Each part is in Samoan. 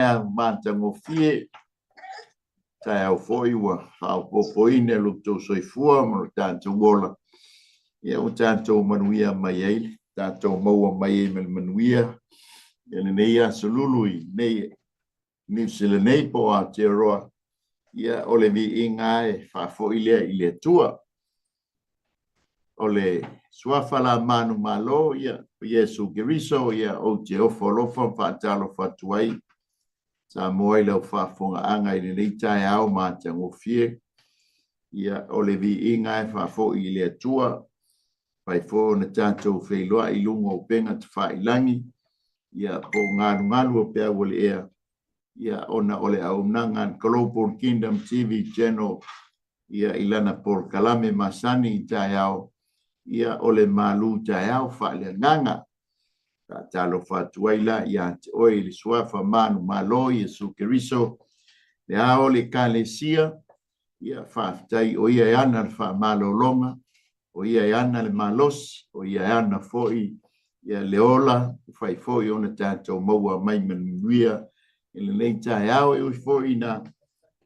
Matagofie, taeao foi ua faaopoopoina i lo outou soifua ma lo tatou ola, ia ua tatou manuia mai ai, tatou maua mai ai ma le manuia i lenei aso lulu i nei Niu Sila nei po o Aotearoa, ia o le viiga e faafoi lea i le Atua. O le suafa la manumalo, ia, o Iesu Keriso, ia, ou te ofo alofa ma faatalofa atu ai Samoa i lau faafofogaaga i lenei taeao matagofie. Ia, o le viiga e faafoi i le Atua, fai foi ona tatou feiloai i luga o upega tafailagi, ia, po o galugalu o peau o le ea, ia, ona o le auaunaga a le Global Kingdom TV Channel, ia, i lana polokalame masani i taeao, ia, o le malu taeao faaleagaga. Faatalofa atu ai la ia te oe i le suafa manumalo Iesu Keriso, le ao o le Ekalesia, ia faafetai o ia e ana le faamalologa, o ia e ana le malosi, o ia e ana foi ia le ola, ua fai foi ona tatou maua mai ma le manuia i lenei taeao. E ui foi ina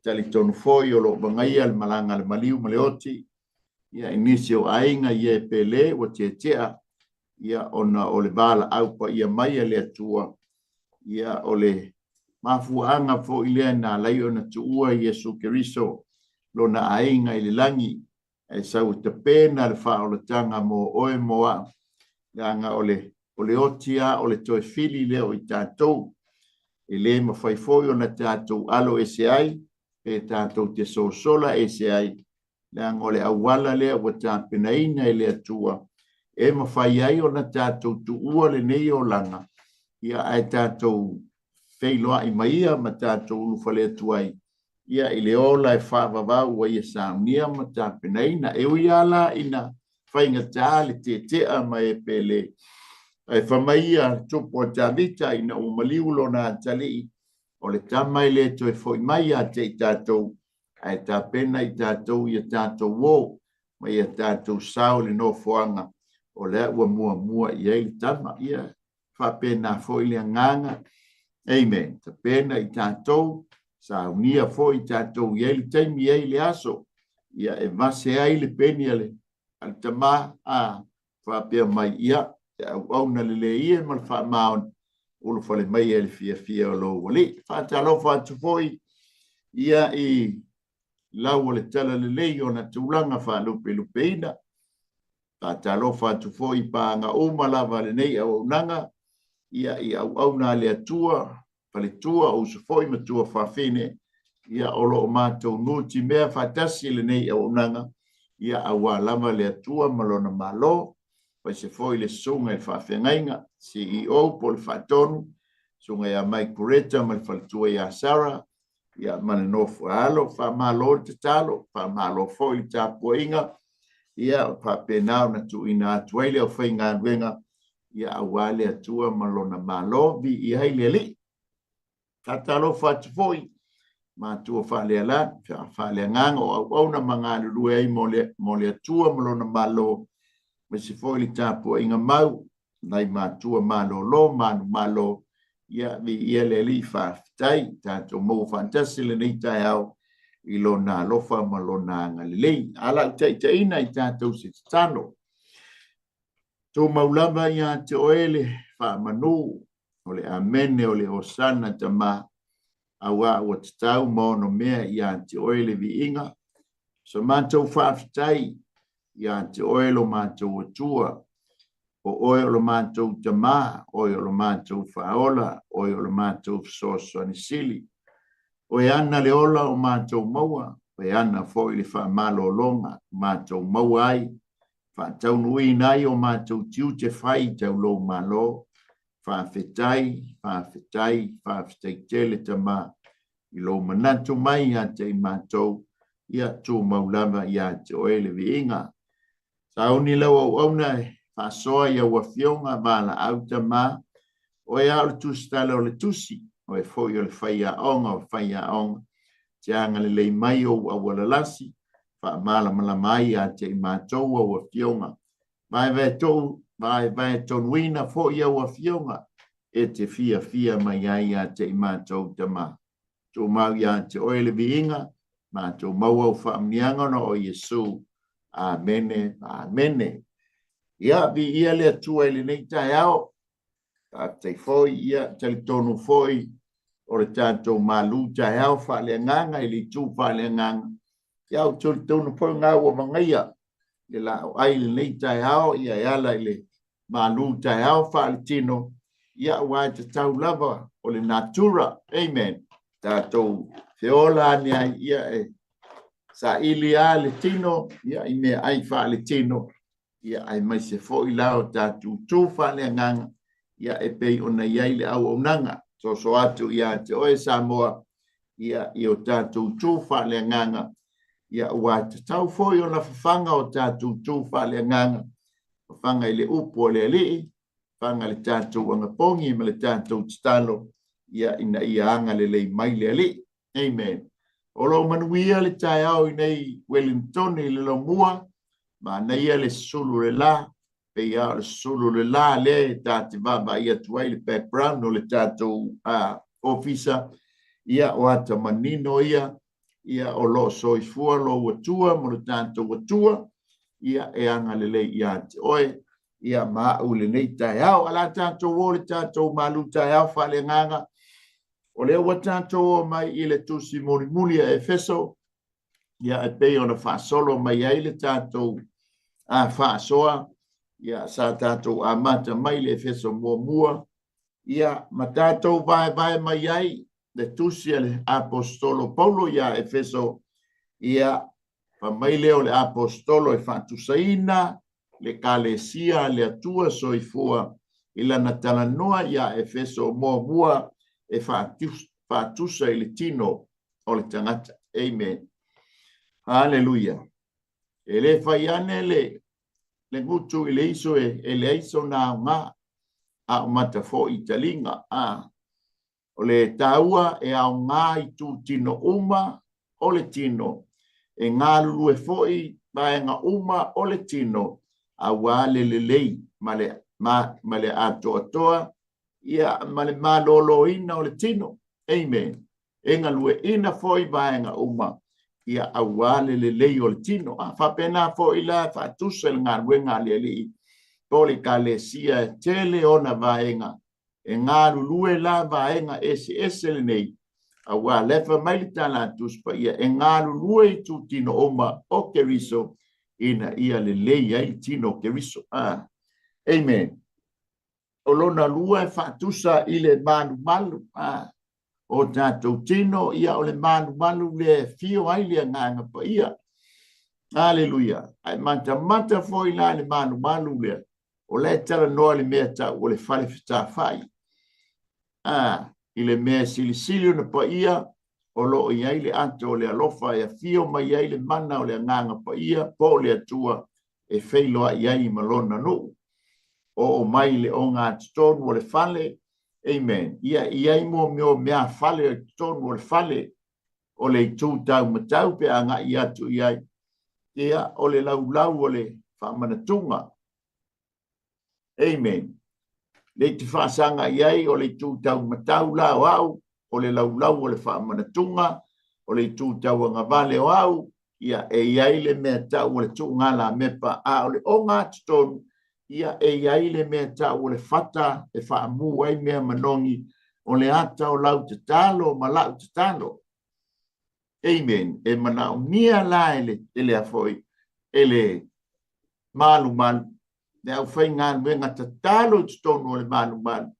talitonu foi o lo o vagaia le malaga a le maliu ma le oti, ia i nisi o aiga i e pele ua tietea, ia ona o le valaau paia mai a le Atua, ia o le mafuaaga foi lea na ala ai ona tuua Iesu Keriso lona aiga i le lagi, ae sau e tapena le faaolataga mo oe mo au, leaga o le oti lava o le toe fili lea o i tatou. E le mafai foi ona tatou alo ese ai pe tatou te sosola ese ai, leaga o le auala lea ua tapenaina e le Atua e mafai ai ona tatou tuua lenei olaga, ia ae tatou feiloai ma ia ma tatou ulufale atu ai ia i le ola e faavavau ua ia saunia ma tapenaina. E ui lava la ina faigata le tietea ma e pele, ae fai mai ia le tupu a Tavita ina ua maliu lona atalii, o le tama e le toe foi mai ia te i tatou, ae tapena i tatou ia tatou o ma ia tatou sao i le nofoaga o lea ua muamua i ai le tama. Ia faapena foi le agaga. Amen. Tapena i tatou, saunia foi i tatou i ai le taimi, i ai le aso, ia e vase ai le peni a le tama, a faapea mai, ia, te auauna lelei ia ma le faamaoni, ulufale mai e le fiafia o lou alii. Faatalofa atu foi ia i lau o le talalelei o ona tulaga faalupelupeina. Faatalofa atu foi i paaga uma lava a lenei auaunaga, ia i auauna a le Atua, faletua, o uso foi ma tua fafine, ia o lo o matou nutimea faatasi i lenei auaunaga, ia aua lava le Atua ma lona Malo, aemaise foi le susuga i le faafeagaiga, CEO po o le Faatonu, susuga ia Mike Poreta ma le faletua ia Sarah, ia ma le nofo a alo. Faamalo le tatalo, faamalo foi le tapuaiga, ia faapena ona tuuina atu ai le aufaigaluega, ia aua le Atua ma lona Malo, viia ai le Alii. Faatalofa atu foi matua faaleagaga o auauna ma galulue ai mo le Atua ma lona Malo, aemaise foi le tapuaiga mau nai matua malolo manumalo, ia viia le Alii. Faafetai tatou maua faatasi lenei taeao i lona alofa ma lona agalelei. A lau taitaiina i tatou se tatalo, tumau lava ia te oe le faamanu, o le amene, o le osana tama, auā ua tatau ma ono mea ia te oe le viiga. So matou faafetai ia te oe lo matou Atua, o oe o lo matou Tama, oe o lo matou Faaola, oe o lo matou Fesoasoani Sili. Oe ana le ola o matou maua, oe ana foi le faamalologa o matou maua ai, faataunuuina ai o matou tiute fai tau lou Malo. Faafetai, faafetai, faafetai tele Tama i lou manatu mai ia te i matou, ia tumau lava ia te oe le viiga. Sauni lau auauna e faasoa i au afioga valaau Tama, oe lava o le tusitala o le tusi, oe foi o le faiaoga o faiaoga, te agalelei mai ou auala lasi, faamalamalama ai ia te i matou au afioga. Vaevae tonuina foi au afioga. e te fiafia mai ai ia te i matou Tama. Tumau ia te oe le viiga, matou maua au faamanuiaga ona o Iesu. Amene, amene. Ia, viia le Atua i lenei taeao. Faafetai foi, ia, talitonu foi o le tatou malu taeao faaleagaga i le itu faaleagaga. Ia, ou te talitonu foi na ua magaia le laau ai i lenei taeao, ia e ala i le malu taeao faaletino, ia aua e tatau lava o le natura. Amen. Tatou feola ane ai, ia e saili lava le tino, ia i mea ai faaletino, ia aemaise foi la o tatou tu faaleagaga, ia e pei ona i ai le auaunaga. Soso atu ia te oe Samoa, ia i o tatou tu faaleagaga, ia ua tatau foi ona fafaga o tatou tu faaleagaga, fafaga i le upu o le Alii, fafaga le tatou agapogi ma le tatou tatalo, ia ina ia agalelei mai le Alii. Amen. O lo o manuia le taeao i nei Wellington i le lomua, manaia le sulu le la, pei lava o le sulu le la lea e ta te vaavaai atu ai le background o le tatou ofisa, ia o ata manino ia, ia o lo o soifua lou Atua ma lo tatou Atua, ia e agalelei ia te oe, ia ma au i lenei taeao. A la tatou o le tatou malu taeao faaleagaga, o lea ua tatou o mai i le tusi mulimuli a Efeso, ia e pei ona faasolo mai ai le tatou faasoa, ia sa tatou amata mai le Efeso muamua, ia ma tatou vaevae mai ai le tusi a le Aposetolo Paulo ia Efeso, ia fai mai lea o le Aposetolo e faatusaina le Ekalesia a le Atua soifua i lana talanoa ia Efeso muamua e faatusa i le tino o le tagata. Amen. Haleluia. E le fai ane le gutu i le iso e leai sona aoga, a o mata foi i taliga. A o le taua e aoga i tūtino uma o le tino, e galulue foi vaega uma o le tino, aua le lelei ma le atoatoa, ia ma le maloloina o le tino. Amen. E galueina foi vaega uma, ia aua le lelei o le tino. A faapena foi la faatusa le galuega a le Alii po le Ekalesia e tele ona vaega, e galulue la vaega eseese lenei, aua lefa mai le tala a Tusi Paia e galulue i tūtino uma o Keriso ina ia lelei ai le tino o Keriso. Amen. O lona lua e faatusa i le malumalu o tatou tino, ia o le malumalu lea e fio ai le Agaga Paia. Aleluia. Ae matamata foi la le malumalu lea, o la e talanoa le mea tau o le fale fetafai. I le mea silisili ona paia, o lo o i ai le ato o le alofa e afio mai ai le mana o le Agaga Paia po o le Atua e feiloai ai ma lona nuu. Oo mai le ogatotonu o le fale. Amen. Ia i ai mo mea mea fale o totonu o le fale, o le itu taumatau pe agai atu i ai. Ia, o le laulau o le faamanatuga. Amen. Le te faasaga i ai o le itu taumatau la o au, o le laulau o le faamanatuga, o le itu tauagavale o au, ia e i ai le mea tau o le tuugala mepa, a o le ogatotonu, ia e i ai le mea tau o le fata e faamu ai mea manogi, o le ata o lau tatalo ma lau tatalo. Amen. E manaomia la e le afoi, e le malumalu, le aufaigaluega tatalo i totonu o le malumalu,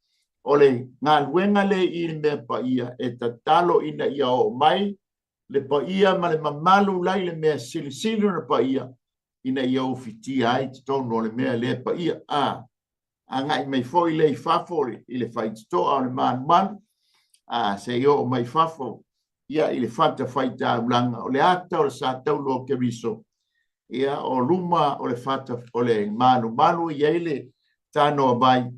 o le galuega le i le mea paia, e tatalo ina ia oo mai le paia ma le mamalu lai le mea silisili ona paia, ina ia ufitia ai totonu o le mea le paia. Agai mai foi le i fafo i le faitotoa o le malumalu, se i oo mai fafo, ia i le fata faitaulaga, o le ata o le sataulo o Keriso, ia o luma o le fata o le malumalu i ai le tanoa vai,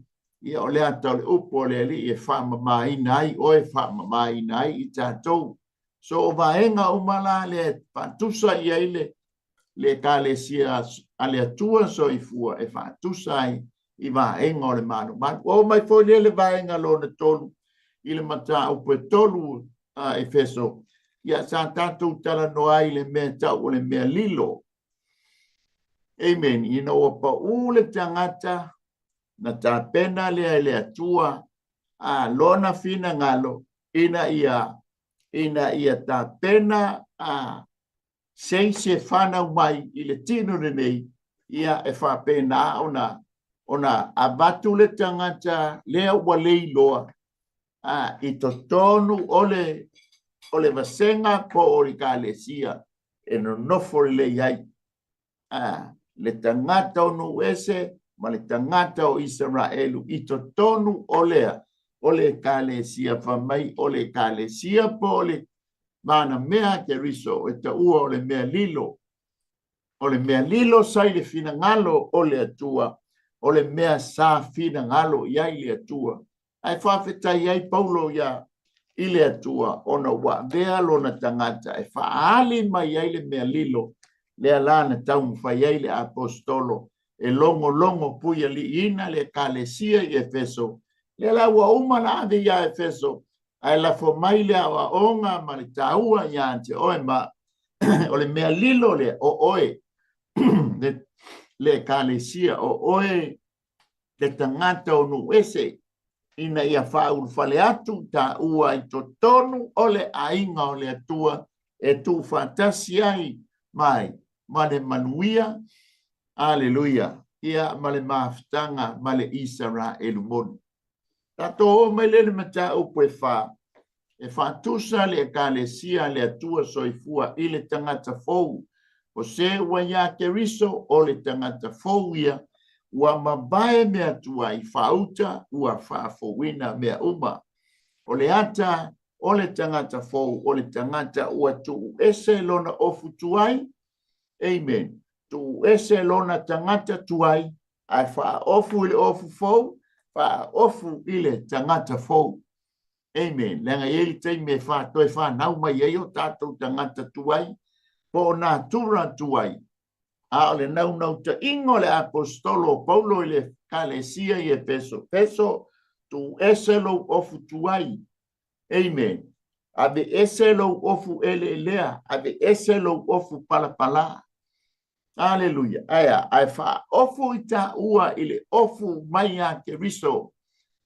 ia o le ata o le upu o le Alii e faamamaina ai oe, faamamaina ai i tatou. So o vaega uma la le faatusa i ai le Ekalesia a le Atua soifua e faatusa ai i vaega o le malumalu. Ua oo mai foi lea le vaega lona tolu i le mataupu e tolu a Efeso, ia sa tatou talanoa ai i le mea tau o le mea lilo. Amen. Ina ua pau le tagata na tapena lea e le Atua a lona finagalo ina ia ina ia tapena a se isi e fanau mai i le tino lenei, ia e faapena ona ona avatu le tagata lea ua le iloa a i totonu o le o le vasega po o le ekalesia e nonofo lelei ai a le tagata o nuu ese ma le tagata o Isaraelu i totonu o lea o le ekalesia. Fai mai o le ekalesia po o le vanamea a Keriso e taua o le mea lilo. O le mea lilo sa i le finagalo o le Atua, o le mea sa finagalo i ai le Atua. Ae faafetai ai Paulo ia i le Atua ona ua avea lona tagata e faaali mai ai le mea lilo lea la na taumafai ai le aposetolo e logologo puialiiina le ekalesia i Efeso. Lea la ua uma ona ave ia Efeso, ae lafo mai le aoaoga ma le taua ia te oe ma o le mea lilo lea o oe le ekalesia, o oe le tagata o nuu ese, ina ia faaulufale atu taua i totonu o le aiga o le Atua e tuufaatasi ai mai ma le manuia, aleluia, ia ma le mafutaga ma le Isaraelu moni. Tatou oo mai lea i le mataupu e fa, e faatusa le Ekalesia a le Atua Soifua i le tagata fou. O se ua iā Keriso, o le tagata fou ia, ua mavae mea tuai, faauta ua faafouina mea uma. O le ata o le tagata fou, o le tagata ua tuu ese lona ofu tuai, amen, tuu ese lona tagata tuai, ae faaofu i le ofu fou, faaofu i le tagata fou. Amen. Leaga e i ai le taimi e fa, toe fanau mai ai o tatou tagata tuai, po o natura tuai. A o le naunautaiga o le aposetolo o Paulo i le ekalesia i Efeso, Efeso, tuu ese lou ofu tuai. Amen. Ave ese lou ofu eleelea, ave ese lou ofu palapala. Aleluia. Ae a? Ae faaofu i taua i le ofu mai a Keriso.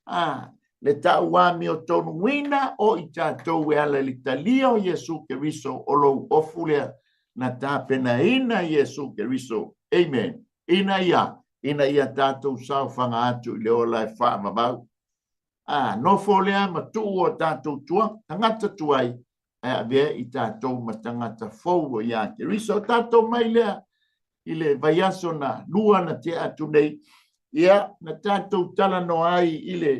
A, le tauamiotonuina o i tatou e ala i le talia o Iesu Keriso, o lou ofu lea na tapenaina Iesu Keriso. Amen. Ina ia, ina ia tatou saofaga atu i le ola e faavavau. A, nofo lea ma tuu o tatou tua, tagata tuai, ae avea i tatou ma tagata fou o iā Keriso. O tatou mai lea i le vaiaso na lua na tea atu nei, ia, na tatou talanoa ai i le,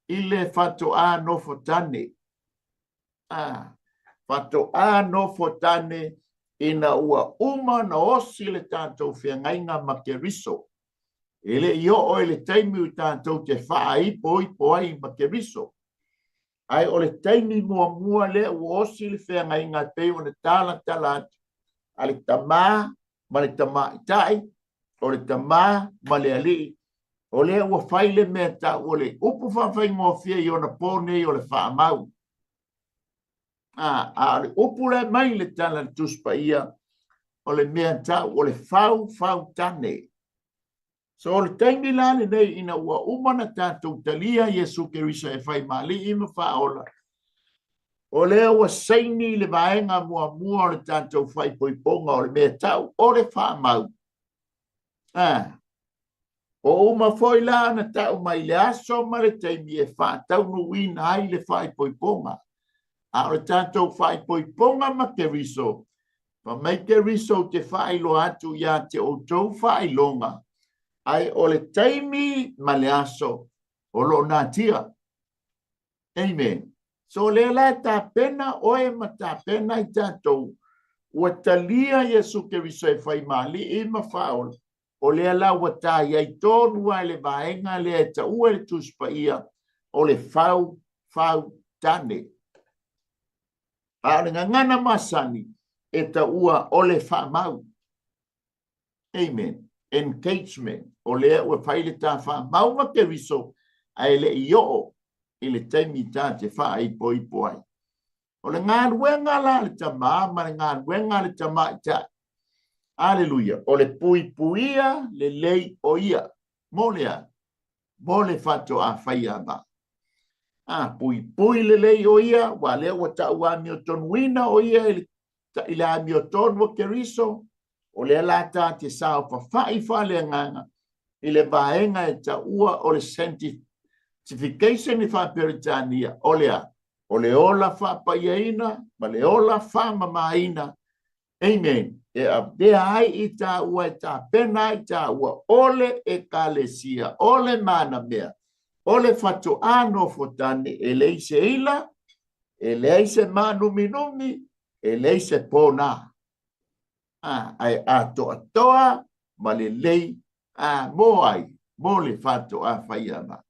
i le faatoa nofo tane. A, faatoa nofo tane ina ua uma na osi le tatou feagaiga ma Keriso. E le i oo i le taimi o tatou te faaipoipo ai ma Keriso. Ae o le taimi muamua lea ua osi le feagaiga e pei ona talatala atu a le tamā ma le tamaitai, o le tamā ma le alii, o lea ua fai le mea tau o le upu faafaigofie i ona po nei o le faamau. A, a o le upu la e mai le tala a le Tusi Paia, o le mea tau o le faufautane. So o le taimi la lenei ina ua uma na tatou talia Iesu Keriso e fai ma Alii ma Faaola, o lea ua saini le vaega muamua o le tatou faaipoipoga o le mea tau o le faamau. Ah, o uma foi la ona tau mai le aso ma le taimi e faataunuuina ai le faaipoipoga. A o le tatou faaipoipoga ma Keriso, Fai mai Keriso ou te faailoa atu ia te outou faailoga, ae o le taimi ma le aso o lo o natia. Amen. So lea la e tapena oe ma tapena i tatou, ua talia Iesu Keriso e fai ma Alii ma Faaola, o lea la ua ta i ai tonu lava i le vaega lea e taua e le Tusi Paia, o le fau, fau, tane. A o le gagana masani e taua o le faamau. Amen. engagement, o lea ua fai le ta faamau ma Keriso, ae le i oo i le taimi ta te faaipoipo ai. O le galuega la a le tamā ma le galuega a le tamaitai, aleluia, o le puipuia lelei o ia. Mo le a? Mo le faatoa faia vaa. A puipui lelei o ia, ua lea ua tau amiotonuina o ia i le amiotonu o Keriso, o lea la ta te saofafai faaleagaga i le vaega e taua o le sanctification i faa-Peretania, o le a? O le ola faapaiaina ma le ola faamamaina, amen, e avea ai i taua, e tapena ai taua o le ekalesia, o le manamea, o le faatoa nofotane, e leai se ila, e leai se mānuminumi, e leai se pona, ae atoatoa ma lelei a mo ai, mo le faatoa faia ma.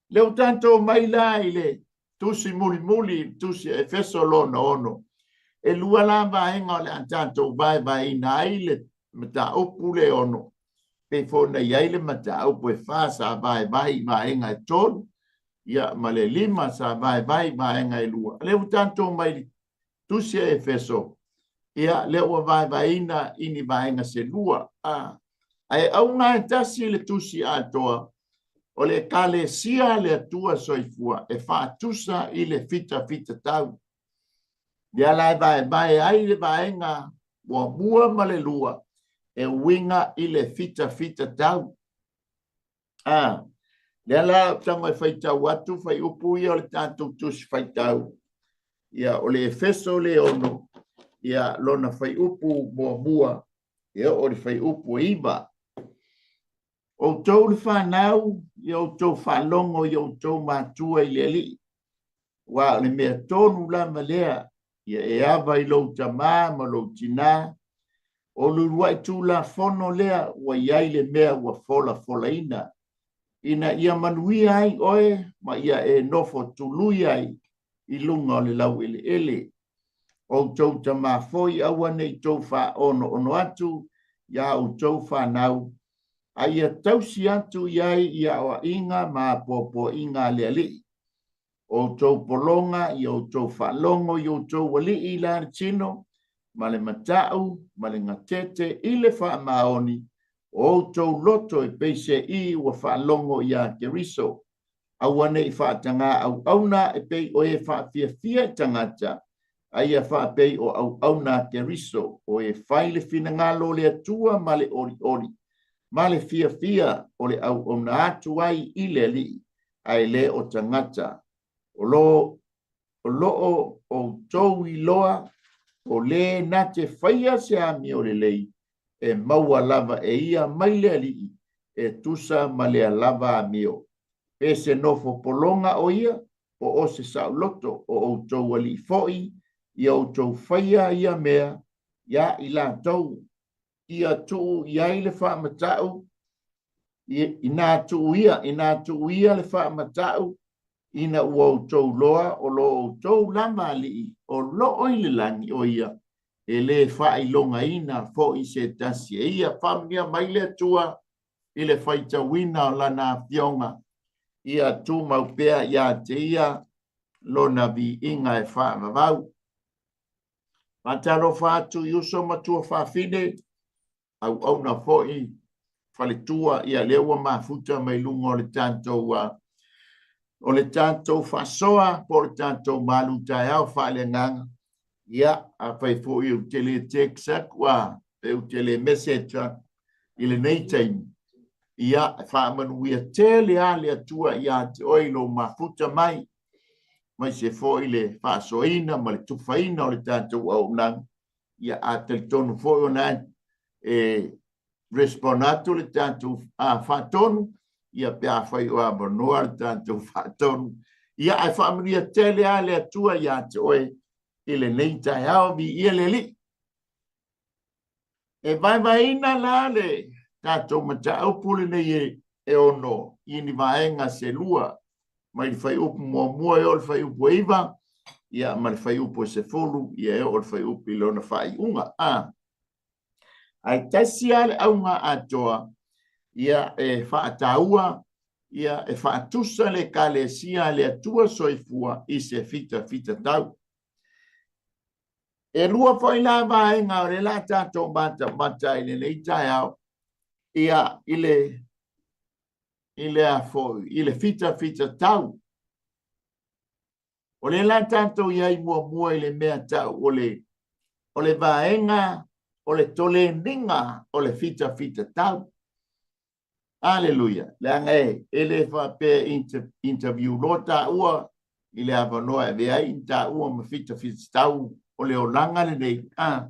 Lea ua tatou mai la i le tusi mulimuli, i le tusi a Efeso lona 6. E lua la vaega o le a tatou vaevaeina ai le mataupu le 6. Pei foi ona i ai le mataupu e 4 sa vaevae i vaega e 3, ia ma le 5 sa vaevae i vaega e 2. Lea ua tatou mai i le tusi a Efeso, ia lea ua vaevaeina i ni vaega se 2. Ae auga e tasi le tusi atoa, o le ekalesia a le Atua soifua e faatusa i le fitafitatau. Lea la e vaevae ai le vaega muamua ma le 2 e uiga i le fitafitatau. Lea la tago e faitau atu faiupu ia o le tatou tusi faitau. Ia, o le Efeso le 6, ia, lona faiupu muamua, e oo i le faiupu e 9. Outou le fanau, ia outou faalogo i outou matua i le Alii, aua o le mea tonu lava lea, ia e ava i lou tamā ma lou tinā, o le uluai tulafono lea ua i ai le mea ua folafolaina, ina ia manuia ai oe ma ia e nofo tului ai i luga o le laueleele. Outou tamā foi, aua ne i tou faaonoono atu iā outou fanau, a ia tausi atu i ai i aoaiga ma apoapoaiga a le Alii. Outou pologa, ia outou faalogo i outou alii i la le tino, ma le matau, ma le gatete i le faamaoni o outou loto e pei se i ua faalogo iā Keriso. Aua ne i faatagā auauna e pei o e faafiafia i tagata, a ia faapei o auauna a Keriso, o e fai le finagalo o le Atua ma le olioli, ma le fiafia o le auauna atu ai i le Alii, ae le o tagata. O lo o outou iloa o le na te faia se amio lelei, e maua lava e ia mai le Alii, e tusa ma lea lava amio. Pe se nofo pologa o ia, po o se saoloto, o outou alii foi, ia outou faia ia mea ia i latou, ia tuu i ai le faamatau, ina tuu ia, ina tuu ia le faamatau, ina ua outou loa o lo outou lava alii o loo i le lagi o ia, e le faailogaina foi se tasi e ia. Faamanuia mai le Atua i le faitauina o lana afioga, ia tumau pea ia te ia lona viiga e faavavau. Faatalofa atu i uso ma tua faafine, auauna foi faletua, ia lea ua mafuta mai luga o le tatou o le tatou faasoa po o le tatou malu taeao faaleagaga. Ia, afai foi ou te le text atu, pe ou te le message atu i lenei taimi, ia faamanuia tele a le Atua ia te oe i lou mafuta mai, mai se foi le faasoaina ma le tufaina o le tatou auaunaga. Ia a talitonu foi ona e respond atu le tatou faatonu, ia pe afai o avanoa le tatou faatonu. Ia ae faamanuia tele a le Atua ia te oe i lenei taeao, viia le Alii. E vaevaeina la le tatou mataupu lenei e 6 i ni vaega se 2, mai le faiupu muamua e oo i le faiupu e 9, ia ma le faiupu e 10, ia e oo i le faiupu i lona faaiuga. Ae tasi lava le auga atoa, ia e faataua, ia e faatusa le Ekalesia a le Atua Soifua i se fitafitatau. E lua foi la vaega o lea la tatou matamata i lenei taeao, ia i le i le a foi i le fitafitatau. O lea la tatou i ai muamua i le mea tau o le o le vaega o le toleniga o le fitafitatau. Aleluia! Leaga e le faapea interview loa taua i le avanoa e avea ai ni taua ma fitafitatau o le olaga lenei, a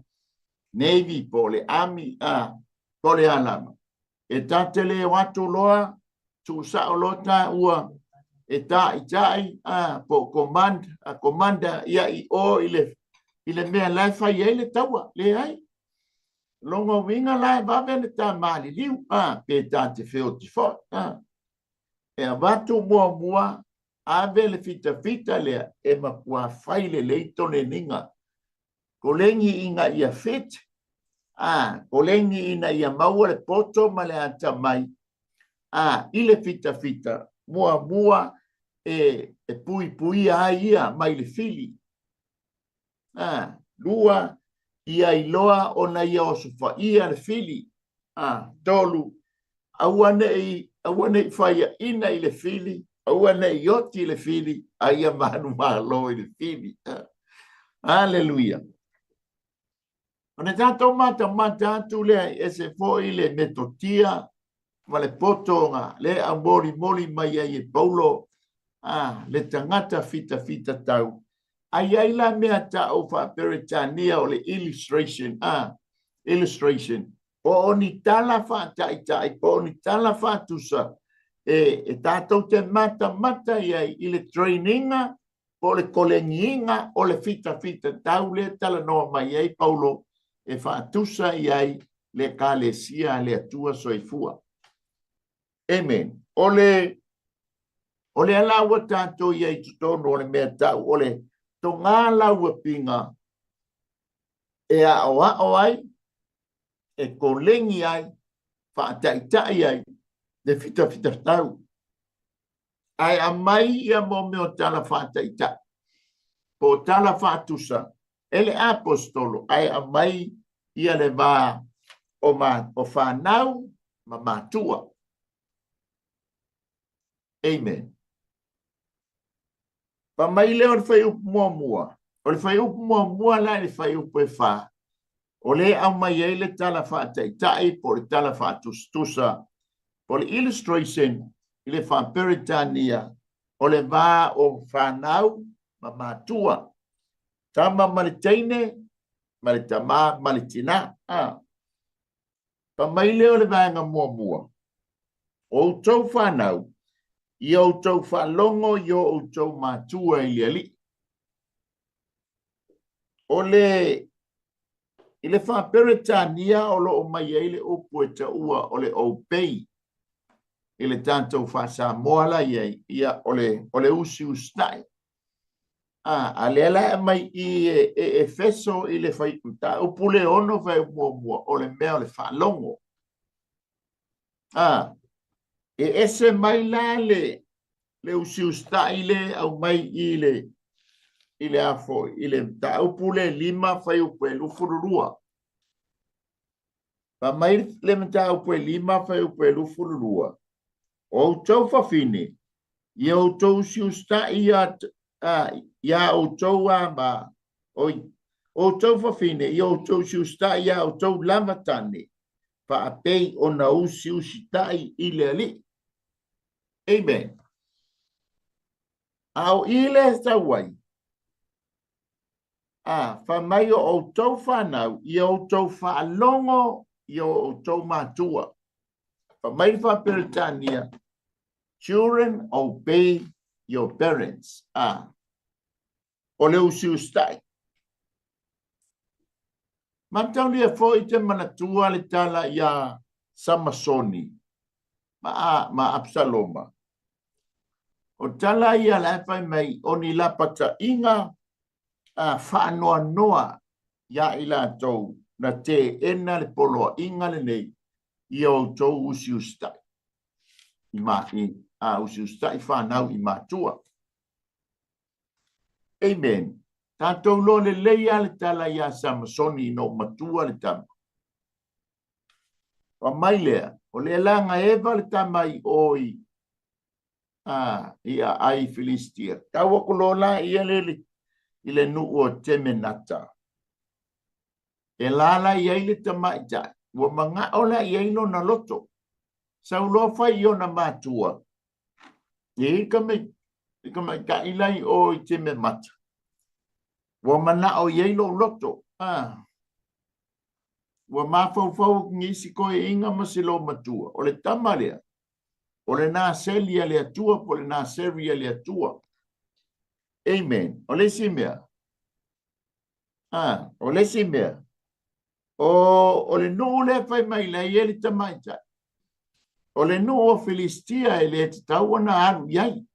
Navy po o le Army, a po o le a lava. E ta te le o atu loa, tuusao loa taua e taitai, a po o command, a commander ia i o i le i le mea la e fai ai le taua. Leai. Lona uiga la e vave le ta maliliu, a pe ta te feoti foi, a e avatu muamua ave le fitafita lea e matua fai lelei toleniga kolegi ina ia fit, a kolegi ina ia maua le poto ma le atamai, a i le fitafita muamua e e puipuia ai ia mai le fili. A, lua, ia iloa ona ia osofaia le fili. A, tolu, aua ne i aua ne i faiaina i le fili, aua ne i oti i le fili, a ia manumalo i le fili. Aleluia. Ona tatou matamata atu lea e ese foi le metotia ma le potoga le aumolimoli mai ai e Paulo a le tagata fitafita tau. A i ai la mea ta'u faa-Peretania o le illustration, a illustration, po o ni tala faataitai, po o ni tala faatusa e, e tatou te matamata i ai i le traininga po o le kolegiina o le fitafita tau lea talanoa mai ai Paulo e faatusa i ai le Ekalesia a le Atua Soifua. Amen. O le o lea la ua tatou i ai i totonu o le mea tau o le togā lauapiga e aoao ai, e kolegi ai, faataitai ai le fitafitatau. Ae aumai ia mo mea o tala faataitai po o tala faatusa e le aposetolo, ae aumai ia le va o, ma, o fanau ma matua. Amen. Fai mai lea o le fuaiupu muamua. O le fuaiupu muamua la i le fuaiupu e fa, o lea e aumai ai le tala faataitai po o le tala faatusatusa po o le illustration i le faa-Peretania o le va o fanau ma matua, tama ma le teine, ma le tamā ma le tinā. A. Fai mai lea o le vaega muamua, o outou fanau, ia outou faalogo i o outou matua i le Alii. O le I le faa-Peretania o lo o mai ai le upu e taua o le obey i le tatou faa-Samoa la i ai, ia o le, o le usiusitai. A, a lea la e aumai i e, e Efeso i le fai, mataupu le ono fai muamua, o le mea o le faalogo. A, e ese mai la le, le usiusitai le aumai i le i le a foi i le mataupu le lima fuaiupu e 22. Fai mai le mataupu e lima fuaiupu e 22, o outou fafine, ia outou usiusitai ia iā outou ama, oi, outou fafine, ia outou usiusitai iā outou lava tane, faapei ona usiusitai i le Alii. Amen. A o i le sau ai, a fai mai o outou fanau, ia outou faalogo i o outou matua. Fai mai le faa-Peretania, children obey your parents. A, o le usiusitai. Mataulia foi te manatua le tala iā Samasoni ma, ma Absaloma. O tala ia la e fai mai o ni lapataiga a faanoanoa iā i latou na teena le poloaiga lenei i a outou usiusitai i ma i a usiusitai fanau i matua. Amen. Tatou loa lelei lava le tala ia Samasoni ina ua matua le tama. Fai mai lea, o lea la na eva le tama i o i a i aai Filistia. Tau atu loa la ia le i le nuu o Temenata. E lala i ai le tamaitai, ua manao la i ai lona loto. Sau loa fai i ona matua, e i ai tamaitai la i o i Tememata. Ua manao i ai lou loto. Ah. Ua mafaufau atu nisi toeaiina ma se loomatua, o le tama lea, o le Naseli a le Atua po o le Naseri a le Atua. Amen. O le isi mea, ah, o le isi mea, o, o le nuu lea fai mai la e i ai le tamaitai, o le nuu o Filistia e le tatau ona alu i ai.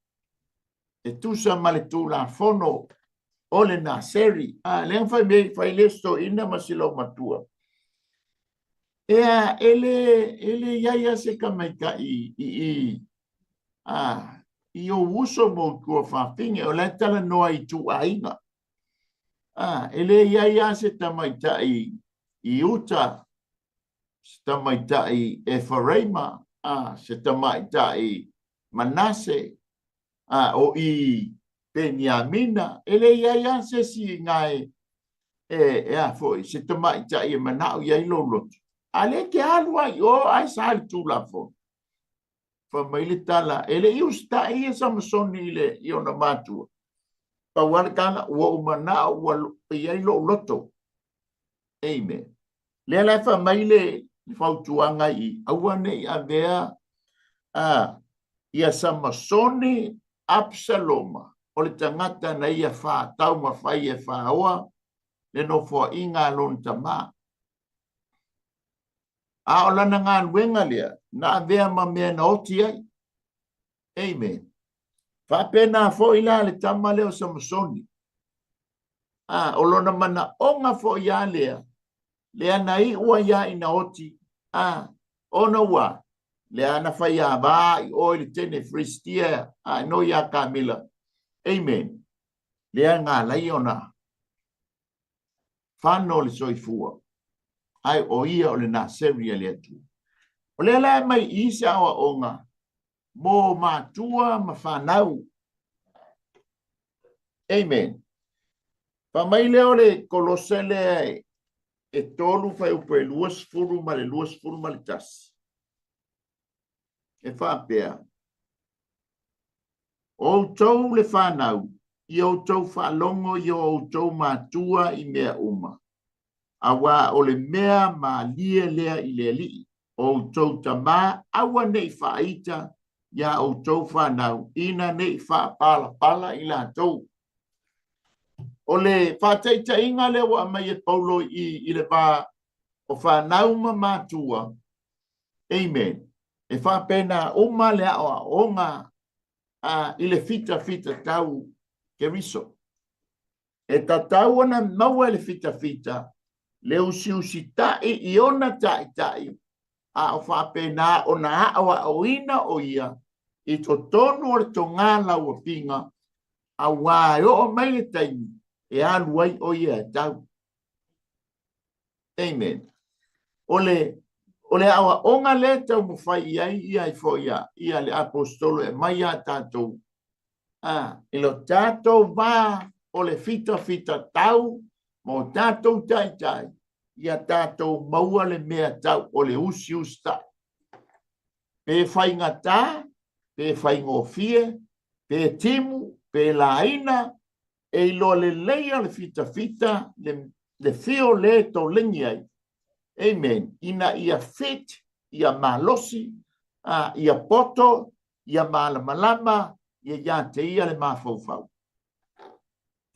E tusa ma le Tulafono o le Naseri. A, lea na fai mai, fai le toeaina ma si loomatua. Ea, e le, e le i ai lava se tamaitai i, i, a, i ou uso ma ou tuafafine, o la e talanoa i ituaiga. A, e le i ai lava se tamaitai i uta, se tamaitai Eferaima, a, se tamaitai Manase, a, o i Peniamina, e le i ai lava se isi i ina e, e, e a foi, se tamaitai e manao i ai lou loto. A lea e te alu lava i o ae sa le Tulafono. Fai mai le tala, e le i usitai ia Samasoni i, le, i ona matua. Pau lava le tala, ua ou manao ua i ai lou loto. Amen. Lea la e fai mai le fautuaga i i, aua ne i avea a, ia Samasoni Absaloma, o le tagata na ia faataumafai e faoa le nofoaiga a lona tama. A o lana galuega lea, na avea ma mea na oti ai. Amen. Faapena foi la le tama lea o Samasoni. A, o lona manaoga foi a lea, lea na iu ai a ina oti, a, ona ua, lea na faiava i o i le teine Filistia, a, no ia Kamila. Amen. Lea na alai ona fano le soifua, ae o ia o le Naseri a le Atua. O lea la e mai i se aoaoga mo matua ma fanau. Amen. Fai mai lea o le Kolose lea e 3 fuaiupu e 20 ma le 21. E faapea, O outou le fanau, ia outou faalogo i o outou matua i mea uma, auā o le mea malie lea i le Alii. O outou tamā, aua ne i faaita iā outou fanau, ina ne i faapalapala i latou. O le faataitaiga lea ua aumai e Paulo i i le va o fanau ma matua, amen, e faapena uma le aoaoga a, i le fitafitatau Keriso. E tatau ona maua e le fitafita le usiusitai i ona taitai, a o faapena ona aoaoina o ia i totonu o le togā lauafiga, auā e oo mai le taimi e alu ai o ia e tau. Amen. O le, o le aoaoga lea e taumafai i ai ia ai foi ia, ia le aposetolo e aumai ia tatou, a, i lo tatou va o le fitafita tau ma o tatou taitai, ia tatou maua le mea tau o le usiusitai. Pe faigata, pe faigofie, pe timu, pe laina, e iloa lelei a le fitafita le, le fio le toleni ai. Amen. Ina ia fit, ia malosi, a, ia poto, ia malamalama, ia ia te ia le mafaufau.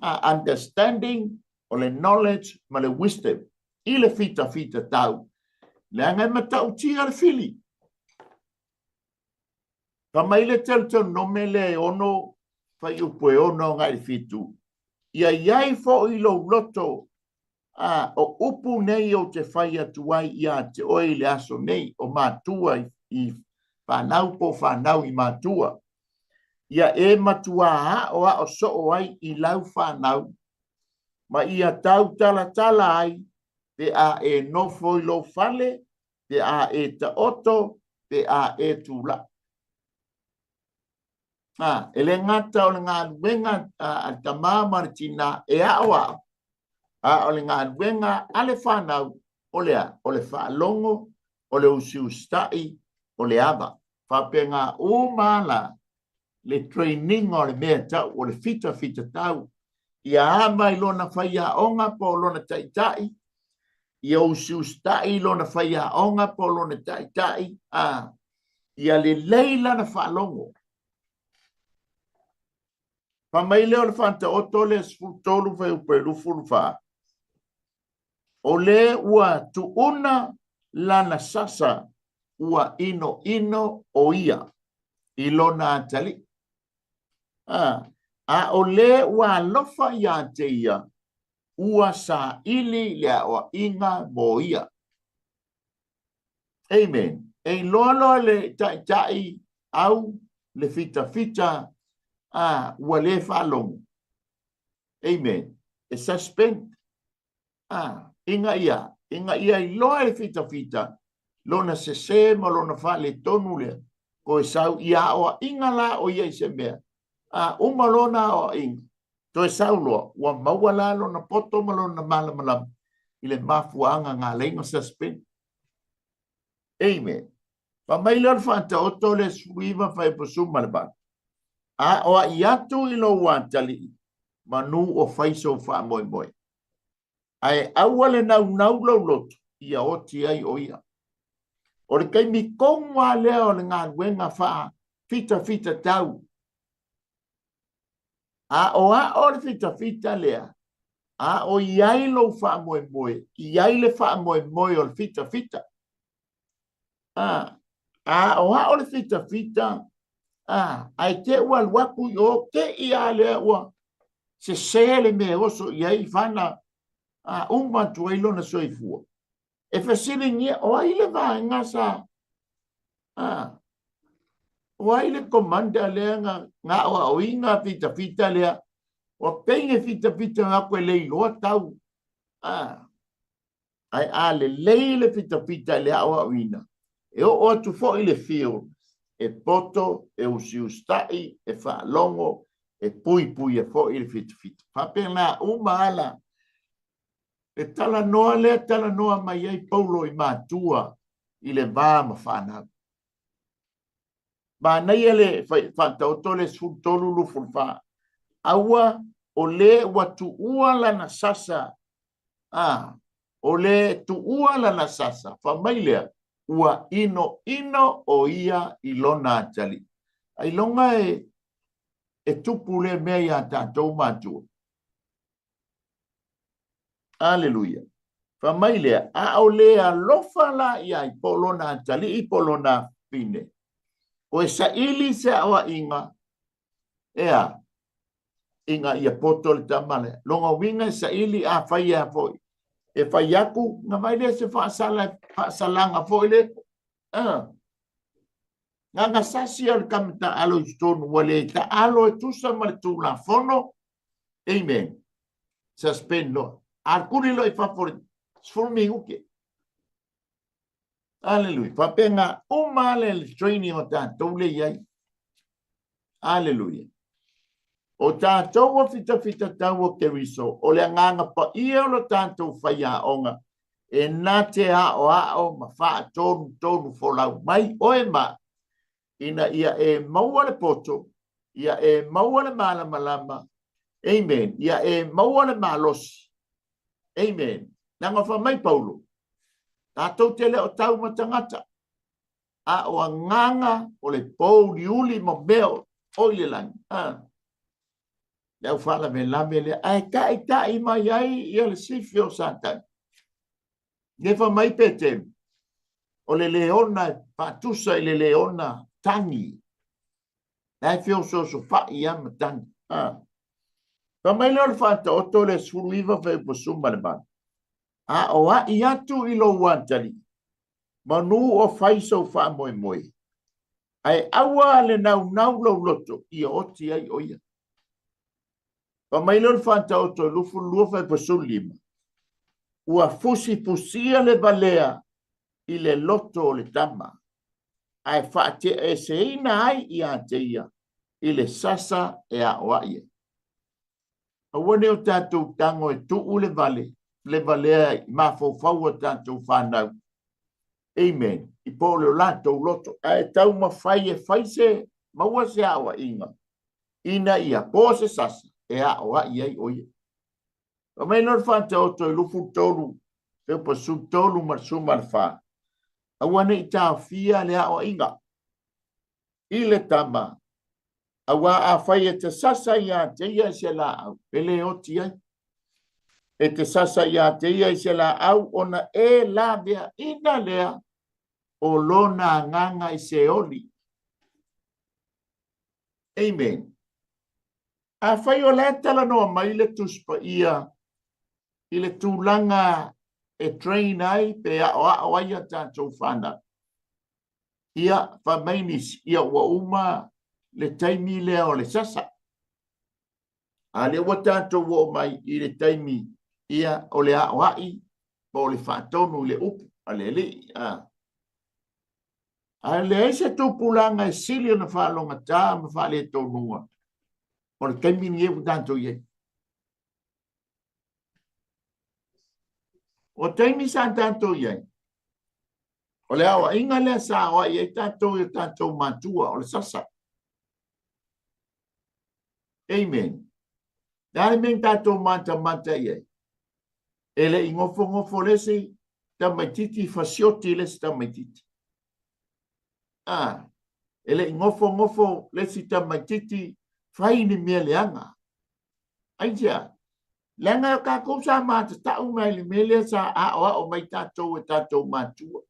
A, understanding, o le knowledge ma le wisdom i le fitafita tau. Leaga e matautia le fili. Fai mai le Teutonome lea e 6, fuaiupu e 6 agai i le 7, Ia i ai foi lou loto A, o upu nei ou te fai atu ai ia te oe i le aso nei, o matua i fanau po o fanau i matua, ia e matuā aʻoaʻo soo ai i lau fanau, ma ia tautalatala ai pe a e nofo i lou fale, pe a e taoto, pe a e tulaʻi. A, e le gata o le galuega a le tamā ma le tinā e aʻoaʻo, a o le galuega a le fanau, o le a? O le faalogo, o le usiusitaʻi, o le ava. Faapena uma la le training o le mea tau o le fitafitatau, ia ava i lona faiaoga po o lona taitai, ia usiusitaʻi i lona faiaoga po o lona taitai, a ia lelei lana faalogo. Fai mai lea o le Faataoto lea 13 fuaiupu e 24, o le ua tuuna lana sasa ua inoino o ia i lona atalii. A, a o le ua alofa ia te ia, ua saili le aoaiga mo ia. Amen. E iloa loa le taitai au le fitafita a ua le faalogo. Amen. E suspend. A, ina ia, ina ia iloa e le fitafita lona sese ma lona faaletonu lea, toe sau ia aoaiga la o ia i se mea. A uma lona aoaiga, toe sau loa, ua maua la lona poto ma lona malamalama i le mafuaaga na ala ai ona suspend. Amen. Fai mai lea o le Faataoto le 19 fuaiupu 18. Aoai atu i lou atalii, manu o fai sou faamoemoe. Ae aua le naunau lou loto, ia oti ai o ia. O le taimi tonu lava lea o le galuega faafitafita tau. Aoao le fitafita lea, a o i ai lou faamoemoe, i ai le faamoemoe o le fitafita. A, aoao le fitafita, a, ae te ua alu atu i o, te i a lea ua sese le mea e oso i ai fana, a, uma atu ai lona soifua. E fesiligia, o ai le vaega sa, a, o ai le commander lea na, na aoaoina fitafita lea, ua pei e fitafita atu e le iloa tau, a, ae a lelei le fitafita i le aoaoina, e oo atu foi i le field, e poto, e usiusitaʻi, e faalogo, e puipuia foi le fitafita. Faapena uma ala E talanoa lea talanoa mai ai Paulo i matua i le va ma fanau. Manaia le Faataoto le 13 24. Aua o le ua tuua lana sasa, a, o le tuua lana sasa, fai mai lea, ua inoino o ia i lona atalii. Ailoga e, e tupu lea mea iā tatou matua. Aleluia. Fai mai lea, a o le alofa la i ai, po o lona atalii, po o lona afafine, toe saili se aoaiga, ea, ina ia poto le tama lea. Lona uiga e saili a fai a foi. E fai atu, na vai lea se faasala, faasalaga foi le, Na sasi o le tama taalo i totonu ua le taalo e tusa ma le Tulafono. Amen. Suspend loa. A kuli loa i fafo le 10 minute. Aleluia. Faapena uma le training o tatou le i ai. Aleluia. O tatou ua fitafitatau o Keriso, o le agaga paia o lo tatou faiaoga, e na te aoao ma faatonutonu folau mai oe ma ina ia e maua le poto, ia e maua le malamalama, amen, ia e maua le malosi, amen. Leaga fai mai Paulo, tatou te le o tau ma tagata, a o agaga o le pouliuli ma mea o i le lagi. A. Le au faalavelave lea, ae taita'i mai ai ia le sifi o Satani. Ne fai mai Peteru, o le leona e faatusa i le leona tagi. La e feosoosofai lava ma tagi. A. Fai mai lea o le Faataoto le 19 fuaiupu 18. Aoaʻi atu i lou atalii, manu o fai sou faamoemoe, ae aua le naunau lou loto ia oti ai ʻo ia. Fai mai lea o le Faataoto i 22 fuaiupu 15, Ua fusifusia le valea i le loto o le tama, ae faateaeseina ai ia te ia i le sasa e aoaʻi ai. Aua ne i o tatou tago e tuu le vale, le valea i mafaufau o tatou fanau. Amen. I po o le latou loto. Ae taumafai e fai se, maua se aoaiga ina ia po se sasa e aoai ai ʻo ia. Fai mai loa le Faataoto i 23, peupa 13 ma le 14, Aua ne i taofia le aoaiga i le tama, auā afai e te sasa iā te ia i se lāʻau, e lē oti ai. E te sasa iā te ia i se lāʻau ona e laveaina lea o lona agaga i se oli. Amen. Afai o la e talanoa mai le Tusi Paia i le tulaga e train ai pe aoao ai a tatou fanau, ia, fai mai nisi, ia ua uma le taimi lea o le sasa. A lea ua tatou oo mai i le taimi ia o le aoai po o le faatonu i le upu a le Alii. A. Ae leai se tupulaga e sili ona faalogata ma faaletonuga o le taimi lenei ua tatou i ai. O taimi sa tatou i ai, o le aoaiga lea sa aoai ai tatou i o tatou matua, o le sasa. Amen. Le a le mea na tatou matamata i ai? E le i nofonofo le isi tamaitiiti fasioti le isi tamaitiiti. Ah, e le i nofonofo le isi tamaitiiti fai ni mea leaga. Aisea? Leaga o tatou sa matatau mai le mea lea sa aoao mai tatou e tatou matua.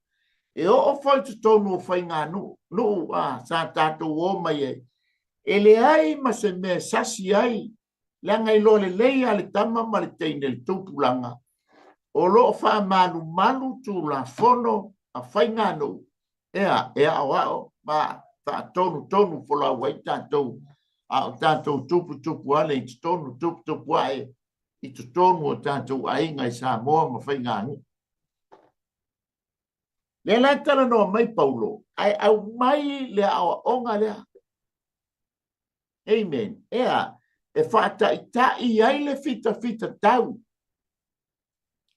E oo foi i totonu o faiganuu nuu, a, sa tatou o mai ai. E leai ma se mea e sasi ai, leaga iloa lelei lava le tama ma le teine le tupulaga o lo o faamalumalu tulafono a faiganuu ea e aoao ma faatonutonu folau ai tatou a o tatou tuputupu ale i totonu, tuputupu ae i totonu o tatou aiga i Samoa ma faiganuu. Lea la e talanoa mai Paulo, ae aumai le aoaoga lea. Amen. Ea, e faataitai ai le fitafita tau.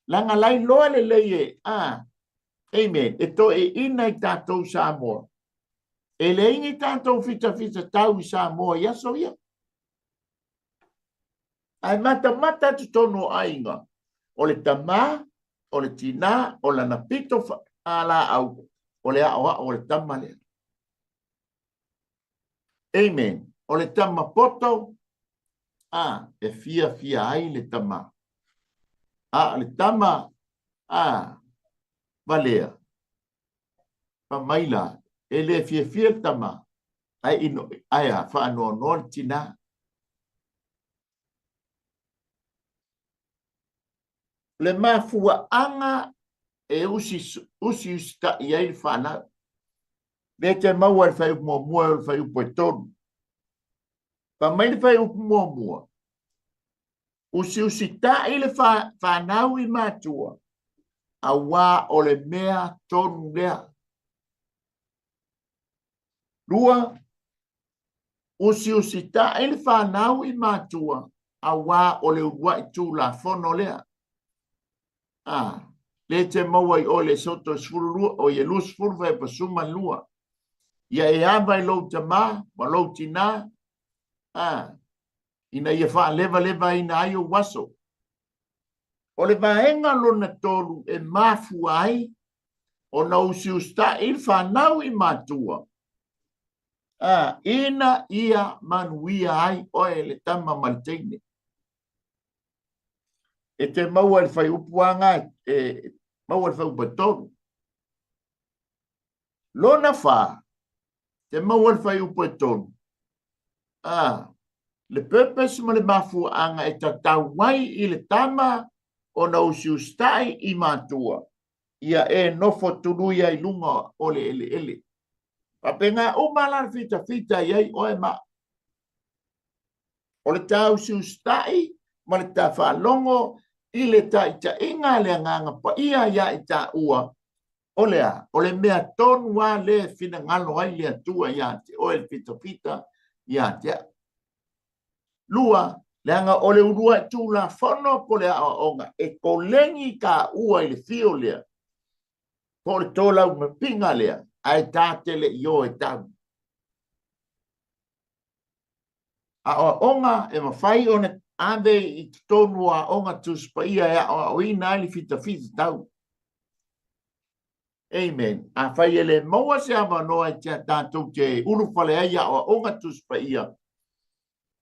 Leaga la iloa lelei e, a, amen, e toeaiina i tatou Samoa. E leai ni tatou fitafita tau i Samoa i aso ia. Ae matamata atu totonu o aiga, o le tamā, o le tinā, o lana pito laau, o le aoao o le tama lea. Amen. O le tama poto, a, e fiafia ai le tama. A, o le tama, a, valea, fai mai la, e le fiafia le tama, ae ino, ae a, faanoanoa le tinā. Le mafuaaga e usi, usiusitaʻi ai le fanau. Lea te maua i le fuaiupu muamua e o le fuaiupu e tolu. Fai mai le fuaiupu muamua, usiusitaʻi le fanau i matua, auā o le mea tonu lea. Lua, usiusitaʻi le fanau i matua, auā o le uluaʻi tulafono lea. A, lea te maua i o i le Esoto 12, o ia 20 fuaiupu 12. Ia e ava i lou tamā ma lou tinā, a, ina ia faalevalevaina ai ou aso. O le vaega lona tolu e mafua ai ona usiusitaʻi le fanau i matua, a, ina ia manuia ai oe le tama ma le teine. E te maua i le fuaiupu lava lena, e maua i le fuaiupu e tolu. Lona fa, te maua i le fuaiupu e tolu, a, le purpose ma le mafuaaga e tatau ai i le tama ona usiusitai i matua, ia e nofo tului ai i luga o le eleele. Faapena uma la le fitafita i ai oe ma au. O le ta usiusitai ma le ta faalogo i le taitaiga a le Agaga Paia ia i taua, o le a? O le mea tonu lava lea e finagalo ai le Atua ia te oe le fitafita ia te au. Lua, leaga o le uluai tulafono po o le aoaoga e koleni taua i le fio lea, po o le tolaumapiga lea, ae ta te le i o e tau. Aoaoga e mafai ona ave i totonu o aoga Tusi Paia e aoaoina ai le fitafita tau. Amen. Afai e le maua se avanoa e te tatou te ulufale ai i aoaoga Tusi Paia,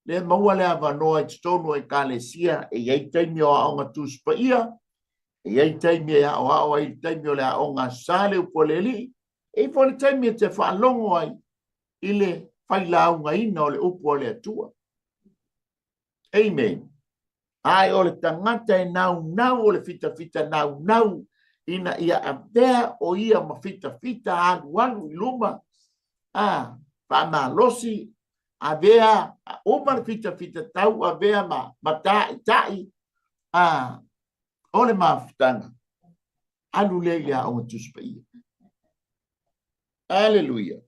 le maua le avanoa i totonu o Ekalesia, e i ai taimi o aoga Tusi Paia, e i ai taimi e aoao ai i le taimi o le aoga sa le upu a le Alii, e i ai foi le taimi e te faalogo ai i le failaugaina o le upu a le Atua. Amen. Ae o le tagata e naunau, o le fitafita naunau ina ia avea o ia ma fitafita alualu i luma, a faamalosi, avea uma le fitafita tau, avea ma ta'itai, a o le mafutaga, alu lea i le aoga Tusi Paia. Aleluia.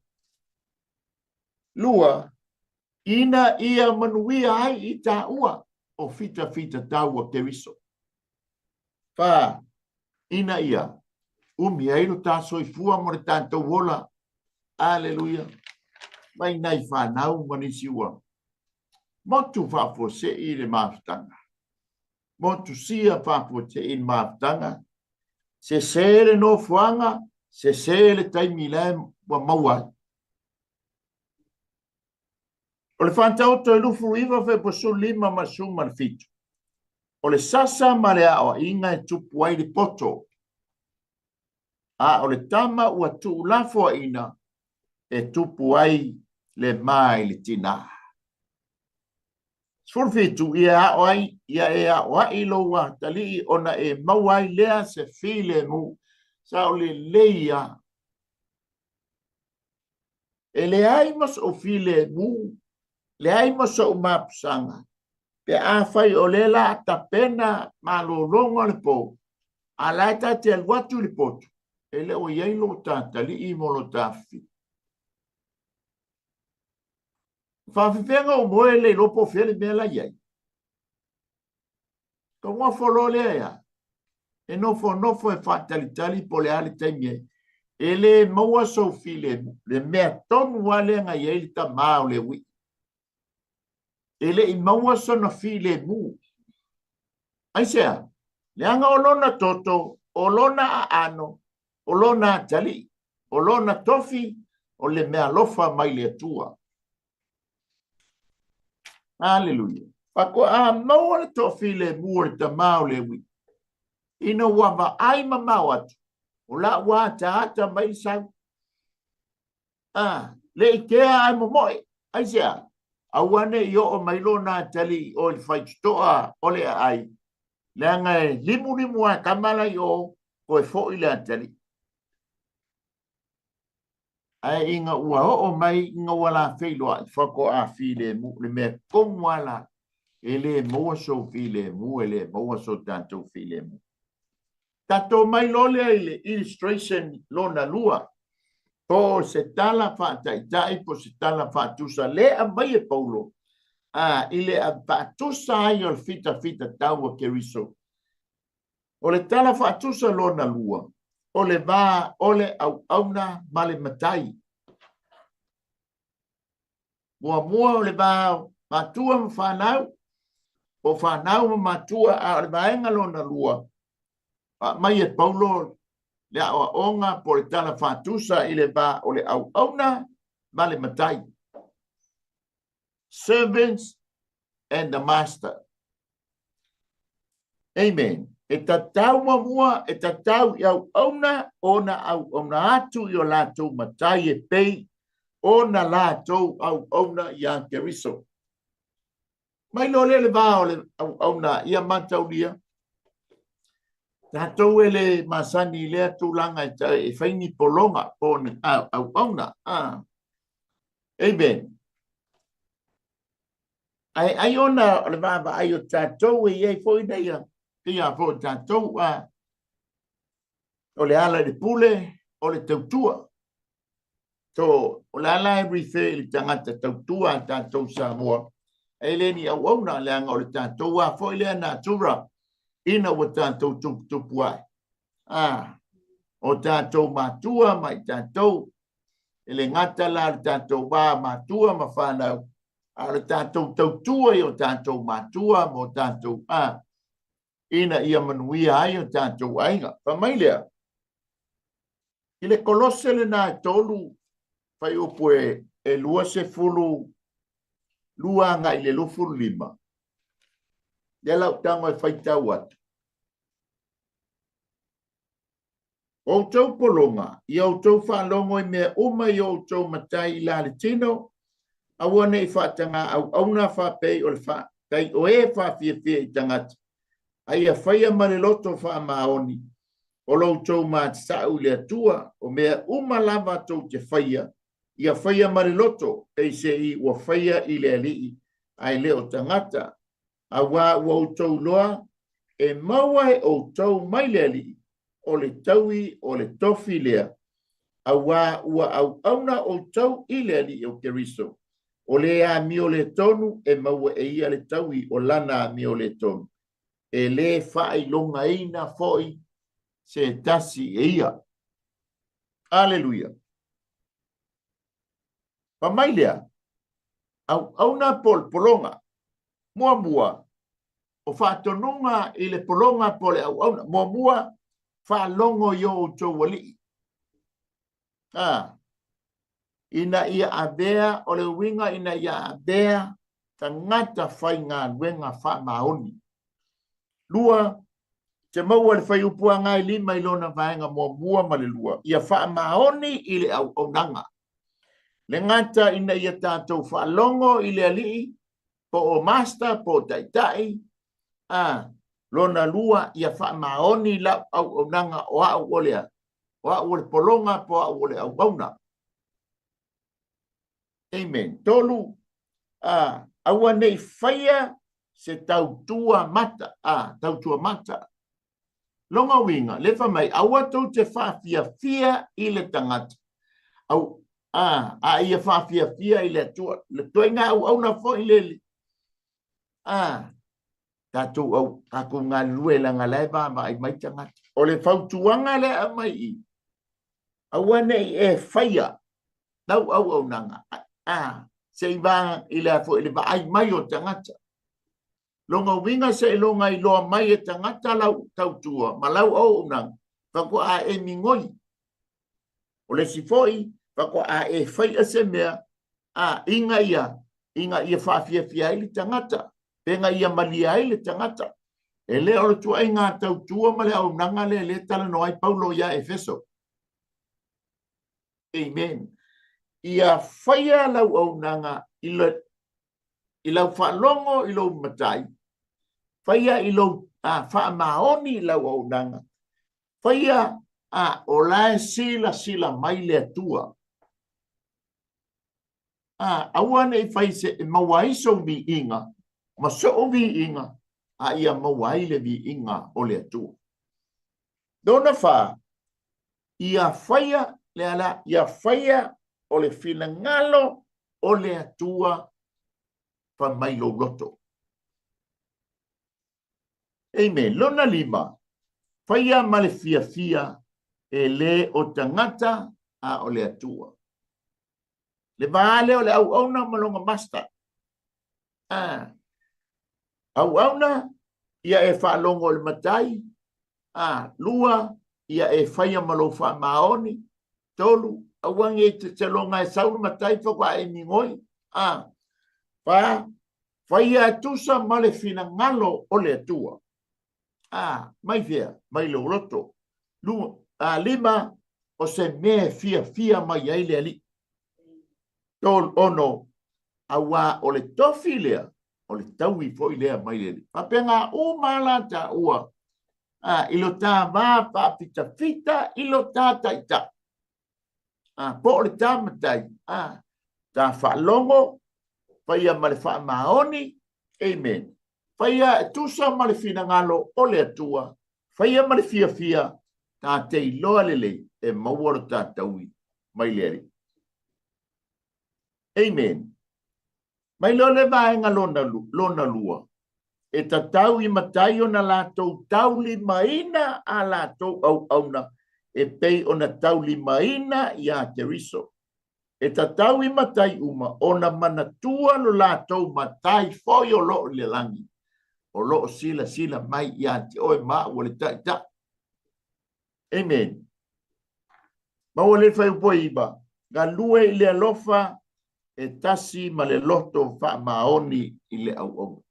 Lua, ina ia manuia ai i taua o fitafita tau a Keriso. Fa, ina ia umi ai lo ta soifua mo le tatou ola. Aleluia. Mai nai fanau ma nisi ua motu faafuasei i le mafutaga. Motu sia faafuasei i le mafutaga. Sese le nofoaga, sese le taimi la ua maua ai. O le faataoto e 29 Fepu 15 ma le 17. O le sasa ma le aoaiga e tupu ai le poto, a o le tama ua tuulafoaina e tupu ai le ma i le tinā. 17, ia ao ai, ia e aoai lou atalii ona e maua ai lea se filemu. Sa o lelei ia. E leai ma so'u filemu, leai ma so'u mapusaga, pe afai o lea la a tapena malologa o le po, a la e ta te alu atu i le potu, e le o i ai lo ta talii mo lo ta fifili. Faafefea o moe le iloa po o fea le mea la i ai. Ka nofo loa lea ia. E nofonofo e faatalitali po o le a le taimi ai. E le maua sou filemu, le mea tonu lava lea na i ai le tamā o Lewi. E le i maua sona filemu. Aisea? Leaga o lona toto, o lona aano, o lona atalii, o lona tofi, o le mea alofa mai le Atua. Aleluia. Faatoa maua le toafilemu o le tamā o Lewi, ina ua vaai mamao atu, o la ua ataata mai le sau. A, le i tea ae momoe. Aisea? Aua ne i oo mai lona atalii o i le faitotoa o le aai, leaga e limulimu a tama la i o, toe foi le atalii. Ae ina ua oo mai, ina ua la feiloai, faatoa filemu, le mea tonu lava la, e le maua sou filemu, e le maua so tatou filemu. Tatou mai loa lea i le illustration lona lua, po o se tala faataitai, po o se tala faatusa, le aumai e Paulo, a, i le faatusa ai o le fitafita tau a Keriso. O le tala faatusa lona lua, o le va o le auauna ma le matai. Muamua o le va o matua ma fanau, po o fanau ma matua, a o le vaega lona lua, faamai e Paulo le aoaoga po o le tala faatusa i le va o le auauna ma le matai. Servants and the master. Amen. E tatau muamua, e tatau i auauna ona auauna atu i o latou matai e pei ona latou auauna iā Keriso. Mai loa lea le va o le auauna ia mataulia. Tatou e le masani i lea tulaga e fai ni pologa po o ni auauna. Amen. Ae ai ona o le vaavaai o tatou e i ai foi nei pei foi o tatou o le ala i le pule o le tautua. So, o le ala e refer i le tagata tautua a tatou Samoa, e le ni auauna, leaga o le tatou a foi lea natura ina ua tatou tuputupu ai. O tatou matua ma i tatou, e le gata la le tatou va matua ma fanau, a o le tatou tautua i o tatou matua ma o tatou ina ia manuia ai o tatou aiga. Fai mai lea, i le Kolose lena e 3, fuaiupu e 22 agai i le 25, lea lau tago e faitau atu. O outou pologa, ia outou faalogo i mea uma i o outou matai i la le tino, aua ne i faatagā auauna faapei o le tai o e faafiafia i tagata, a ia faia ma le loto faamaoni o lo outou matatau i le Atua, o mea uma lava tou te faia, ia faia ma le loto, peiseai ua faia i le Alii, ae le o tagata, auā ua outou iloa e maua e outou mai le Alii o le taui o le tofi lea, auā ua auauna outou i le Alii o Keriso, o le amio le tonu e maua e ia le taui o lana amio le tonu, e le faailogaina foi se tasi e ia. Aleluia. Fai mai lea, auauna po o le pologa. Muamua, o faatonuga i le pologa po o le auauna. Muamua, faalogo i o outou alii. Ina ia avea, o le uiga ina ia avea tagata faigaluega faamaoni. Lua, te maua le fuaiupu agai 5 i lona vaega muamua ma le lua, ia faamaoni i le auaunaga. Le gata ina ia tatou faalogo i le alii, po o master, po o taitai, lona lua, ia faamaoni lau auaunaga o au o le, o au o le pologa, po o au o le auauna. Amen. Tolu, aua ne i faia se tautua mata, tautua mata. Lona uiga, le fai mai, aua tou te faafiafia i le tagata, au, a ia faafiafia i le Atua. Le ituaiga auauna foi le, tatou au, tatou galulue leaga la e vaavaai mai tagata. O le fautuaga lea aumai i, aua ne i e faia lau auaunaga, se i va i le foi le vaai mai o tagata. Lona uiga se iloga iloa mai e tagata lau tautua ma lau auaunaga, faatoa e migoi. O le isi foi, faatoa e faia se mea, ina ia faafiafia ai le tagata, pe na ia malie ai le tagata. E le o le tuaiga tautua ma le auaunaga lea le talanoa ai Paulo ia Efeso. Amen. Ia faia lau auaunaga i lau faalogo i lou matai, faia i lou faamaoni i lau auaunaga, faia o la e silasila mai le Atua. Aua ne i fai se e maua ai sou viiga ma sou viiga, a ia maua ai le viiga o le Atua. Lona fa, ia faia le ala, ia faia o le finagalo o le Atua fai mai lou loto. Amen. Lona lima, faia ma le fiafia e le o tagata a o le Atua. Le vā lea o le auauna ma lona master. Auauna, ia e faalogo i le matai. Lua, ia e faia ma lou faamaoni. Tolu, aua ne i te loga e sau le matai faatoa e migoi. Fa, faia e tusa ma le finagalo o le Atua. Mai fea, mai lou loto. Lua, lima, o se mea e fiafia mai ai le Alii. Tolu, ono, auā o le tofi lea, o le taui foi lea mai le Alii. Faapena uma la taua. A, i lo ta va faafitafita i lo ta taitai. A, po o le ta matai. A, ta faalogo, faia ma le faamaoni. Amen. Faia e tusa ma le finagalo o le Atua, faia ma le fiafia, ta te iloa lelei e maua lo ta taui mai le Alii. Amen. Mai loa le vaega lona lua, e tatau i matai ona latou taulimaina a latou auauna e pei ona taulimaina iā Keriso. E tatau i matai uma ona manatua lo latou matai foi o lo o i le lagi, o lo o silasila mai ia te oe ma au o le Taitai. Amen. Maua le fuaiupu e 9, galue i le alofa e tasi ma le loto faamaoni i le auauna.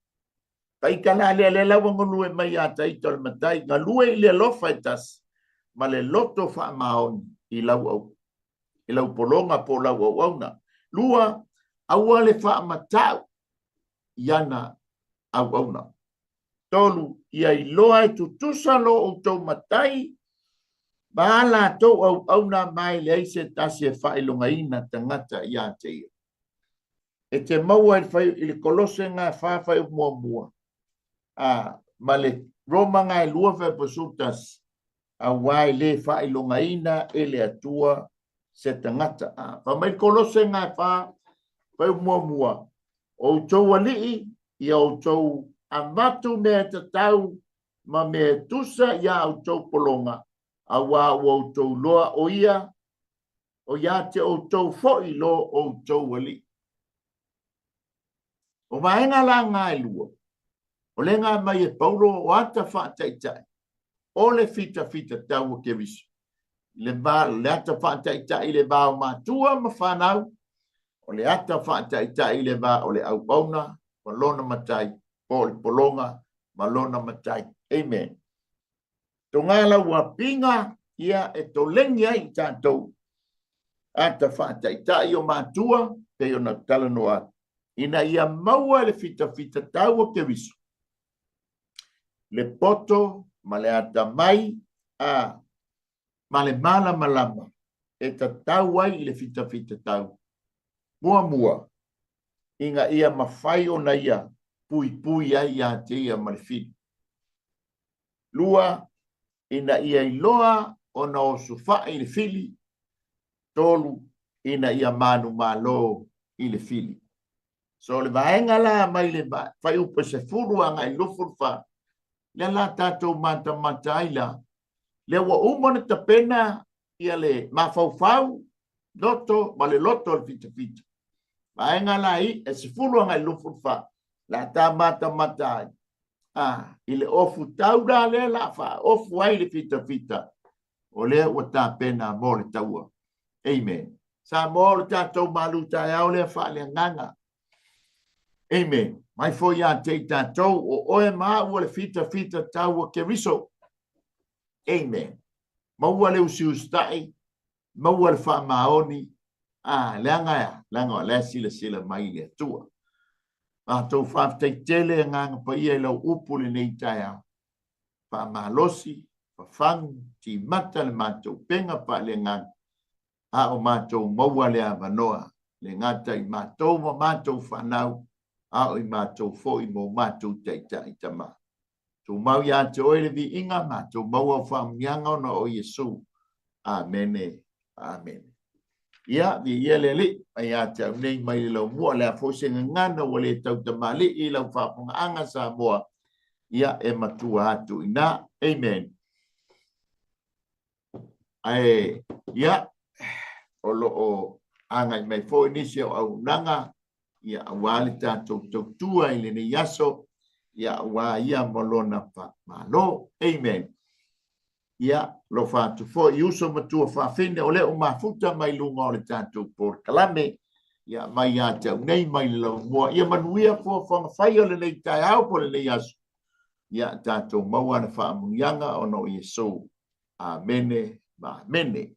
Taita la lea, lea la ua galue mai ia Taita o le Matai, galue i le alofa e tasi ma le loto faamaoni i lau au, i lau pologa po o lau auauna. 2, aua le faamatau i ana auauna. 3, ia iloa e tutusa lo outou matai ma a latou auauna ma e leai se tasi e faailogaina tagata ia te ia. E te maua i le fai, i le Kolosega e 4 fuaiupu muamua, a, ma le Roma e 2 fuaiupu 11, auā e lē faailogaina e le Atua se tagata. A, fai mai le Kolosega e 4 fuaiupu muamua, o outou alii, ia outou avatu mea e tatau ma mea e tusa iā outou pologa, auā ua outou iloa o ia, o ia te outou foi lo outou Alii. O vaega la ngā e lua, o le ngā mai e Paulo o ata faataitai, o le fitafita tau o Keriso. Le va, le ata faataitai i le va o matua ma whanau, o le ata faataitai i le va o le auauna ma lona matai, po o le pologa ma lona matai. Amen. Toga lau apiga ia e toleni ai i tatou ata faataitai o matua pei ona talanoa atu, ina ia maua le fitafita tau o Keriso, le poto ma le atamai a ma le malamalama e tatau ai i le fitafita tau. Muamua, ina ia mafai ona ia puipui ai ia te ia ma le fili. 2, ina ia iloa ona osofai i le fili. 3, ina ia manumalo i le fili. So le vaega la mai le fuaiupu e 10 agai i 24, lea la tatou matamata ai la, lea ua uma ona tapena ia le mafaufau, loto ma le loto o le fitafita. Vaega la i e 10 agai i 24, la ta matamata ai. A, i le ofu tau la lea la faaofu ai le fitafita, o lea ua tapena mo le taua. Amen. Samoa o le tatou malu taeao lea faaleagaga. Amen. Mai foi ia te i tatou, o oe ma au o le fitafita tau o Keriso. Amen. Maua le usiusitai, maua le faamaoni, a, leaga e a, leaga o lea silasila mai le Atua. Matou faafetai tele agaga paia i lau upu lenei taeao. Faamalosi, fafagu, timata le matou upega faaleagaga, a o matou maua le avanoa, le gata i matou ma matou fanau, a o i matou foi mo matou taitai tama. Tumau ia te oe le viiga, matou maua au faamanuiaga ona o Iesu. Amene, amene. Ia, viia le Alii, mai ia te au nei mai le laumua, le a foi se gagana ua le tautamalii i lau faafofogaaga Samoa, ia e matua atu i ina. Amen. Ae, ia, o lo o agai mai foi nisi o auaunaga, ia, aua le tatou tautua i lenei aso, ia, aua ia ma lona faamalo. Amen. Ia, alofa atu foi i uso ma tuafafine o lea ua mafuta mai luga o le tatou polokalame, ia, mai ia te au nei mai le laumua. Ia manuia fuafuaga fai o lenei taeao po o lenei aso. Ia, tatou maua ana faamanuiaga ona o Iesu. Amene ma amene.